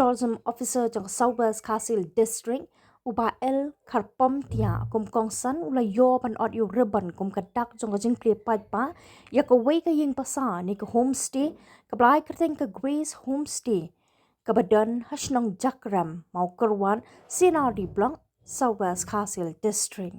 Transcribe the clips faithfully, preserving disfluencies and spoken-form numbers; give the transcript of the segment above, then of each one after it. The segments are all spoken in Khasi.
Tourism Officer jong ka South West Khasi Hills District, u Bah L Kharpom Tiah, kum kongsan u la ïoh ban ot ïa u ribbon kum ka dak jong ka jingplie paidbah ïa kawei ka ïing basa ne ka homestay kaba la ai kyrteng ka Grace Homestay, kaba don ha shnong Jakrem, Mawkyrwat, C and RD Block, South West Khasi Hills District.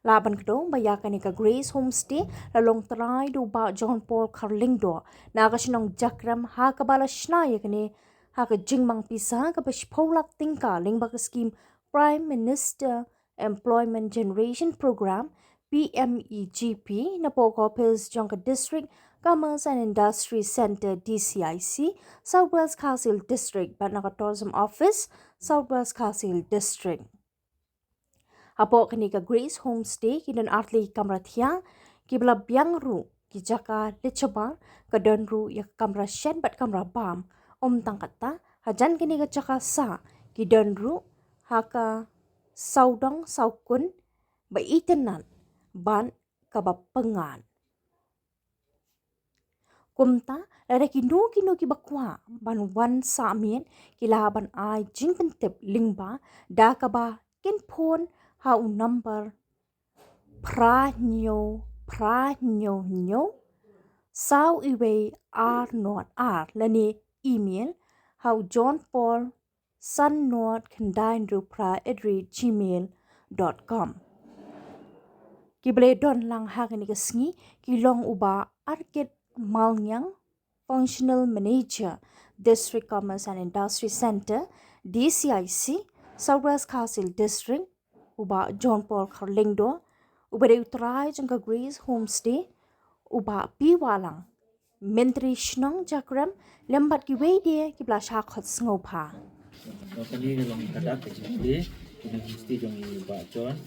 Lah ban kdew ba ïa kane ka Grace Homestay la long trai da u Bah John Paul Kharlyngdoh na ka shnong Jakrem, ha kaba la shna ïa kane ha ka jingmang pisa kaba shiphew lak tyngka lyngba ka skhim Prime Minister Employment Generation Program, P M E G P, napoh ka ophis jong ka District Commerce and Industry Centre, D C I C, South West Khasi Hills District, bad na ka Tourism Office, South West Khasi Hills District. Hapoh kane ka Grace Homestay ki don artylli ki kamra thiah kiba la biang ruh ki jaka leit shabar, ka don ruh ïa ka kamra shet bad kamra bam. Ym tang katta, hajan kane ka jaka sah ki don ruh ha ka sawdong sawkun ba itynnad bad kaba pyngngad. Kumta, lada kino kino kiba kwah ban wan sah miet, ki lah ban ai jingpyntip lyngba da kaba kin phone ha u number phra hynñiew phra hynñiew hynñiew saw iwei ar nod ar, lane email ha u John Paul san nod khyndai hynriew phra at the rate gmail dot com. Kiba la don lang ha kane ka sngi ki long u Bah Arkit Malngiang, Functional Manager, District Commerce and Industry Centre, D C I C, South West Khasi Hills District, u Bah John Paul Kharlyngdoh, uba dei u trai jong ka Grace Homestay, u Bah P Wahlang, Myntri Shnong Jakrem, lem bad kiwei de kiba la shah khot sngewbha. Ba kane ka long ka dak ka jingplie, kane ka homestay jong i Bah John,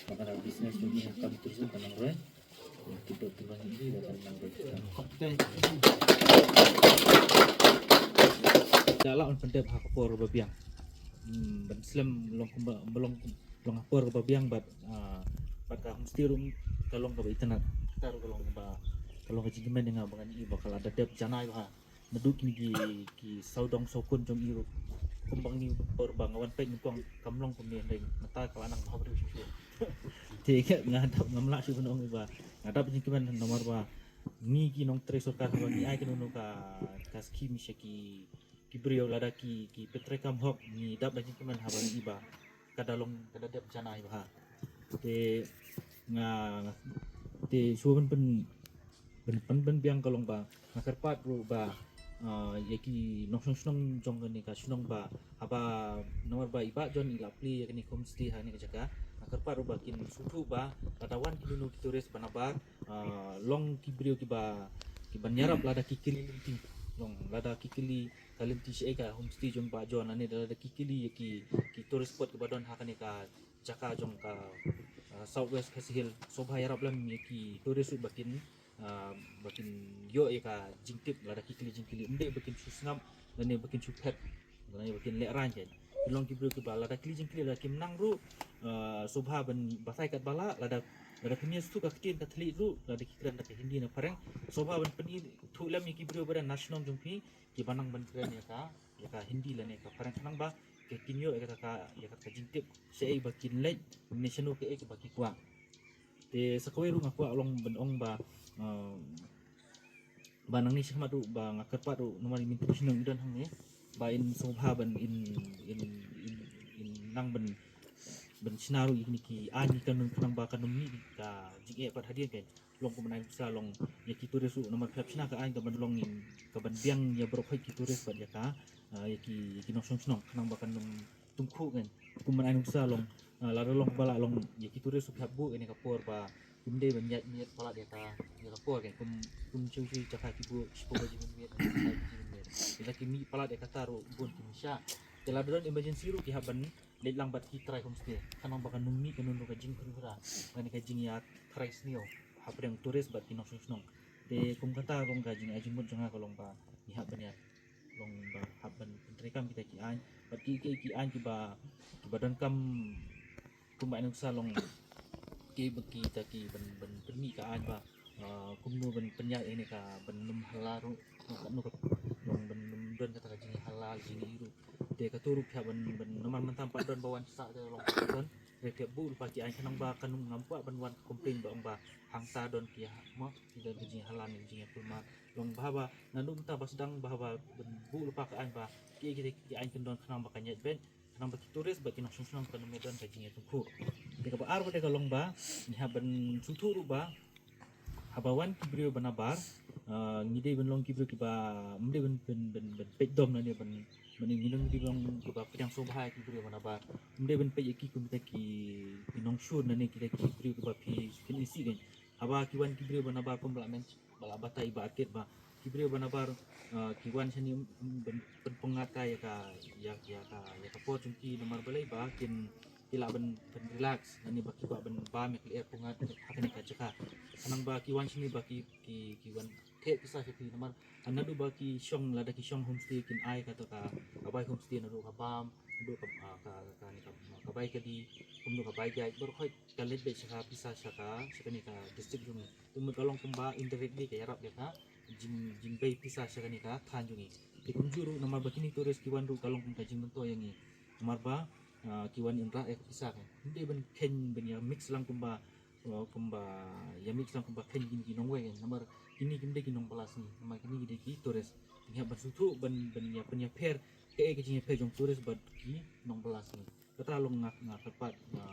ba ka business jong i ha ka kam tourism ka nang roi. Ki dot tu ban i ba ka nang roi. Da la un pyndep ha ka por ba biang. Hmm, ban slem long kumba, ba long kum-, long ha por ba biang bad, ah, bad ka homestay ruh ka long kaba itynnad. Kata ruh ka long ba, ka long ka jingkmen ïa nga ba ngan i ba ka la da dep janai bha. Naduh kine ki, ki sawdong sawkun jong i ruh. Kumba ngi por ba nga wan peit nyngkong kam long kumne, hynrei mynta ka la nang bha briew shuh shuh. Te nga dap, ngam lah shuh ban ong ba nga dap jingkmen namar ba ngi ki nongtrei sorkar haba ngi ai kano kano ka, ka skhim sha ki, ki briew lada ki, ki pyntreikam hok, ngi dap da jingkmen haba ngi i ba ka da long, ka da dep janai bha. Te nga, te shuwa ban pyn, ban pyn, ban biang ka long ba nga kyrpad ruh ba, ah, ïa ki nongshong shnong jong kane ka shnong ba haba namar ba i Bah John i la plie ïa kane ka homestay ha kane ka jaka, nga kyrpad ruh ba kin sngewthuh ba lada wan kino kino ki tourist ba nabar, ah, long ki briew kiba, kiban ïarap lada ki kylli lynti, long lada ki kylli ka lynti shaei ka homestay jong Bah John, lane lada ki kylli ïa ki, ki tourist spot kiba don ha kane ka jaka jong ka, ah, South West Khasi Hills, sngewbha ïarap lem ïa ki tourist ruh ba kin, ah, ba kin ïoh ïa ka jingtip lada ki kylli jingkylli, ym dei ba kin shu sngap lane ba kin shu phet lane ba kin lehraiñ. Ki long ki briew kiba lada kylli jingkylli lada kim nang ruh, ah, sngewbha ban batai katba lah, lada, lada pynïasyriem ka ktien ka thylliej ruh, lada ki kren da ka Hindi ne phareng, sngewbha ban pynithuh lem ïa ki briew ba don na shnong jong phi kiba nang ban kren ïa ka, ïa ka Hindi lane ka phareng, khnang ba kin ïoh ïa kata ka, ïa kata ka jingtip shaei ba kin leit ne shano kaei kaba ki kwah. Te sa kawei ruh nga kwah long ban ong ba, ah, ba nangne shakhmat ruh ba nga kyrpad ruh namar i Myntri Shnong i don hangne, ba in sngewbha ban in, in, in, in nang ban, ban shna ruh ïa kine ki aiñ ki kanun khnang ba kan ym mih ka jingeh pat hadien, kan long kum ban ai nuksa long ïa ki tourist ruh namar phi hap shna ka aiñ kaban long in, kaban biang ïa baroh khoit ki tourist bad ïa ka, ah, ïa ki, ïa ki nongshong shnong khnang ba kan ym tyngkhuh, kan. Kum ban ai nuksa long, ah, lada long ba lah long ïa ki tourist ruh phi hap buh ïa kane ka por ba kim dei ban ïaid miet palat ïa ka, ïa ka por, kan. Kum, kum shuh shuh jaka ki buh shiphew baje mynmiet, shiphew baje mynmiet. Lada ki mih palat ïa kata ruh bun kim shah. Te lada don emergency ruh ki hap ban leit lang bad ki trai homestay khnang ba kan ym mih kano kano ka jingkhynra lane ka jingïakhlaiñ sniew hapdeng tourist bad ki nongshong shnong. Te kum kata ruh ka jingai jingmut jong nga ka long ba ngi hap ban ïa, long ba hap ban pyntreikam kita ki aiñ bad ki, ki, ki aiñ kiba, kiba donkam, kum ban ai nuksa long kiba kita ki ban, ban pynmih ka aiñ ba, ah, kumno ban pynïaid ïa kane ka ban ym halla ruh, katno katno ka long ban ym don kata ka jingïahalal jingïaïu ruh. Te katu ruh phi hap ban, ban namar mynta pat don ba wan sah te long don. Re phi hap buh lypa ki aiñ khnang ba kan ym, ngam kwah ban wan complain ba ong ba hangta don ki ha, mo, ki don ki jingïahalor, ki jingïakulmar. Long ba haba naduh mynta ba sdang ba haba ban buh lypa ka aiñ ba ki, ki, ki aiñ kan don khnang ba kan ïaid beit, khnang ba ki tourist ba ki nongshong shnong kan ym don ka jingïatyngkhuh. Te kaba ar ba dei ka long ba ngi hap ban sngewthuh ruh ba haba wan ki briew ba nabar, ah, ngi dei ban long ki briew kiba ym dei ban, ban, ban, ban peit dom nangne ban, ban ngi long, ngi dei ban long kiba pdiang sngewbha ïa ki briew ba nabar. Ym dei ban peit ïa ki kum kita ki, ki nongshun nangne, kita ki briew kiba phi, phin isih kein. Haba ki wan ki briew ba nabar kum ba la men, ba la batai ba arket ba ki briew ba nabar, ah, ki wan shane, um, um, ban, ban pynpynngat ka ïa ka, ïa, ïa ka, ïa ka por jong ki namar balei ba kin, ki lah ban, ban relax nangne ba ki kwah ban bam ïa ka lyer pyngngad ha kane ka jaka. Khnang ba ki wan shane ba ki, ki, ki wan theh pisa sha phi namar naduh ba ki shong, lada ki shong homestay kin ai kata ka, ka bai homestay naduh ka bam, naduh ka, ah, ka, ka, ka, ka bai kadi, kumno ka bai jait, baroh khoit ka leit beit sha ka pisa sha ka, sha kane ka district jong ngi. Te mut ka long kumba indirectly ka ïarap ïa ka jing, jingbei pisa sha kane ka thaiñ jong ngi. Te kumjuh ruh namar ba kine tourist ki wan ruh ka long kum ka jingmyntoi ïa ngi. Namar ba, ah, ki wan ïa ka pisa ka. Ym dei ban kheiñ ban ïa mix lang kumba, ah, kumba ïa mix lang kumba kheiñ kine ki nongwei ka. Namar kine kim dei ki nongbylla sngi. Namar kine ki dei ki tourist. Te ngi hap ban sngewthuh ban, ban ïa, ban ïapher kaei ka jingïapher jong tourist bad ki nongbylla sngi. Kata long nga, nga kyrpad, nga